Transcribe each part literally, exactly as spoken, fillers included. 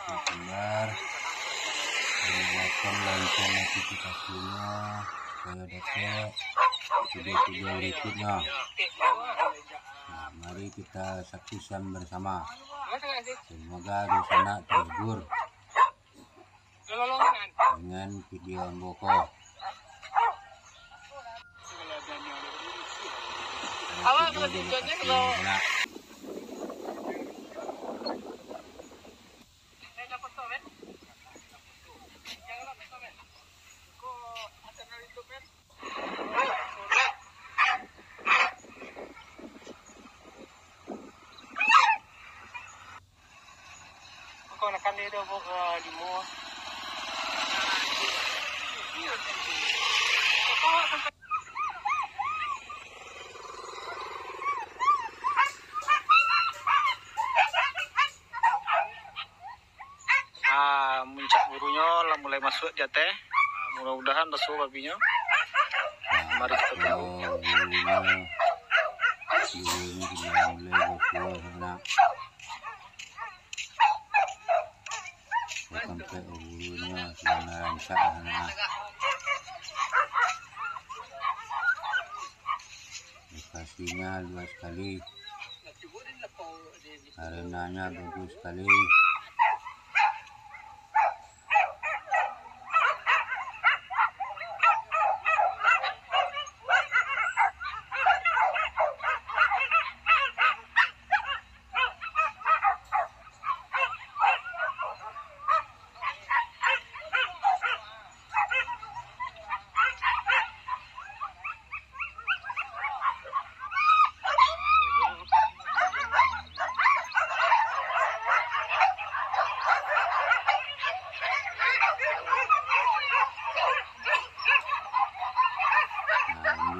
Kembar, nyalakan lonceng notifikasinyo, supaya dapek video-video berikutnyo. Nah, mari kita saksikan bersama. Semoga dunsanak terhibur dengan video ambo ko. Awak masih joget, lo. Kau nak kali dia bawa limo. Ah, muncak burunyo lah mulai masuak di ateh. Ah, mudah-mudahan basuo babinyo. Ah, mari kita tunggu. Oh, burunyo. Burunyo sudah mulai basuo, nak. Sampai burunyo sudah rancak, nak. Lokasinyo luas sekali. Arenanyo bagus sekali.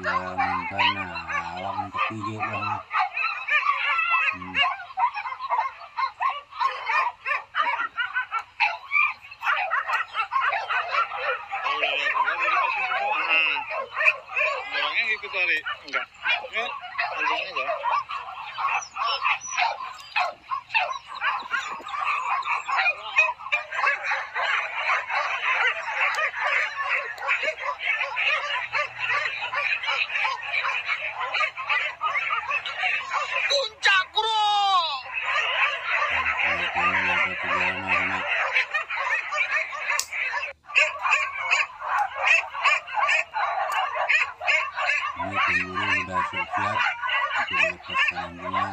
Nah, dia minta, nah, awak minta pijit lah. Hmm. Hmm. Orangnya ngikut tarik. Enggak. Ini anjingnya aja. Puncak, bro. Ini pemburu udah siap-siap untuk melepaskan anjingnya.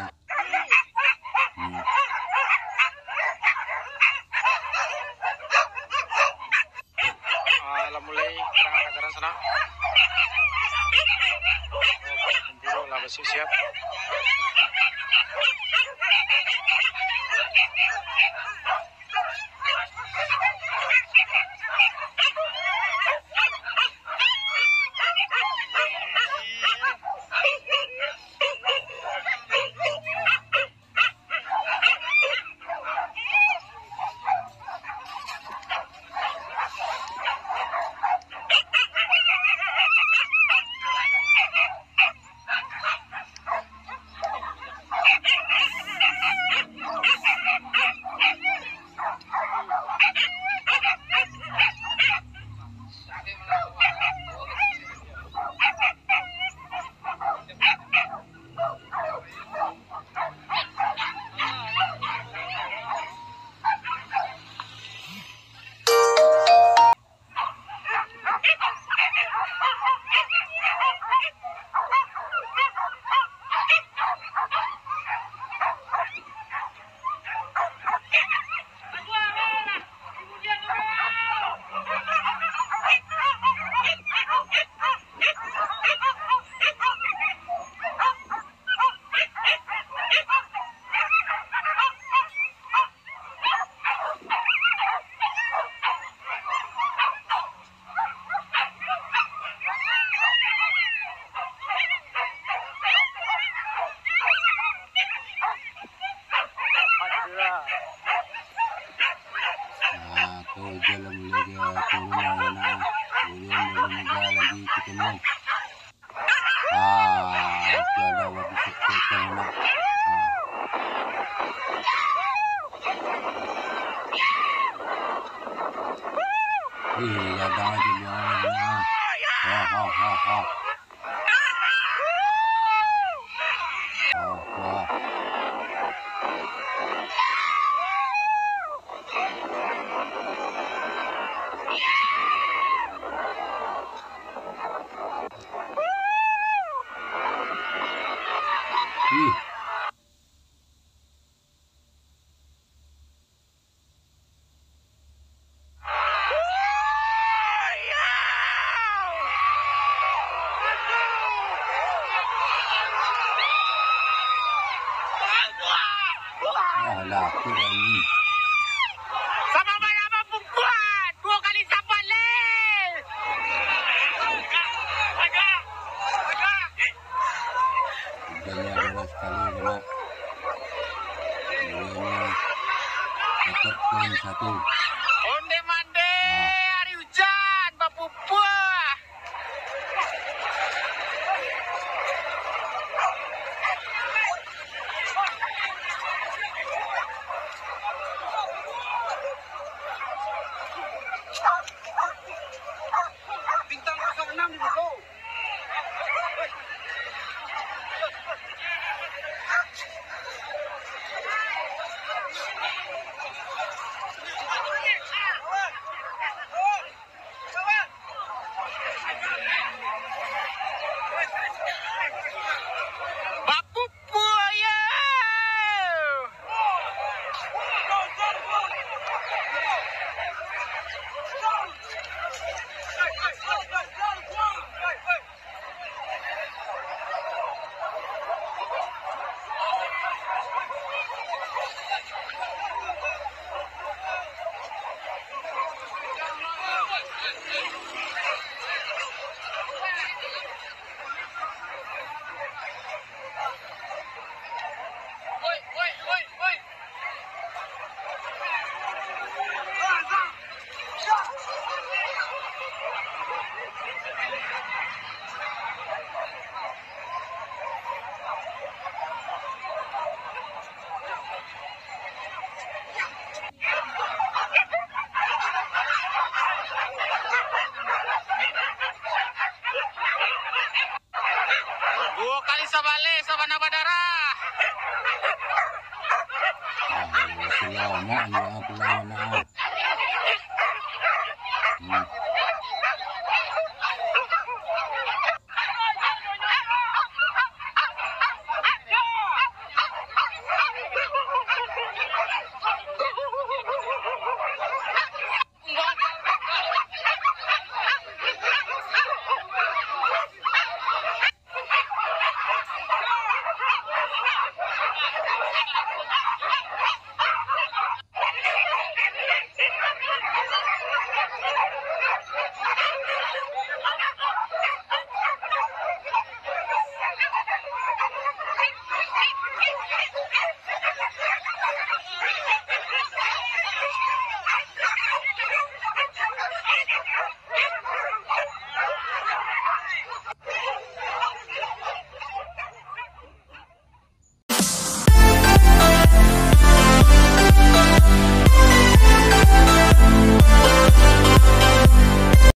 Hmm. Ah, lah mulai perang angkatan sana. Oh, para pemburu lah bersiap-siap. Ah, tu ujan lah mulai dia turun lah, nak. Ujan dah mulai lagi kita ni. Ah, itu ada awak bisa cek kan, nak. Ah. Ih, gadang tu dia. Ha, ha, ha, ha. Ha, ha. Ih. Alah, tu lah ni. Sama banyak bapupuan, dua kali sapat leh. Hujannya deras sekali, Mak. Hujannya tetap pun satu. Onde mande, ah, hari hujan, bapupuah. Bintang kosong enam di muka. Bapupu ayo! Duo kali sabaleh, sabana badarah. Ah, selamat, ya, pulang mana. Hmm.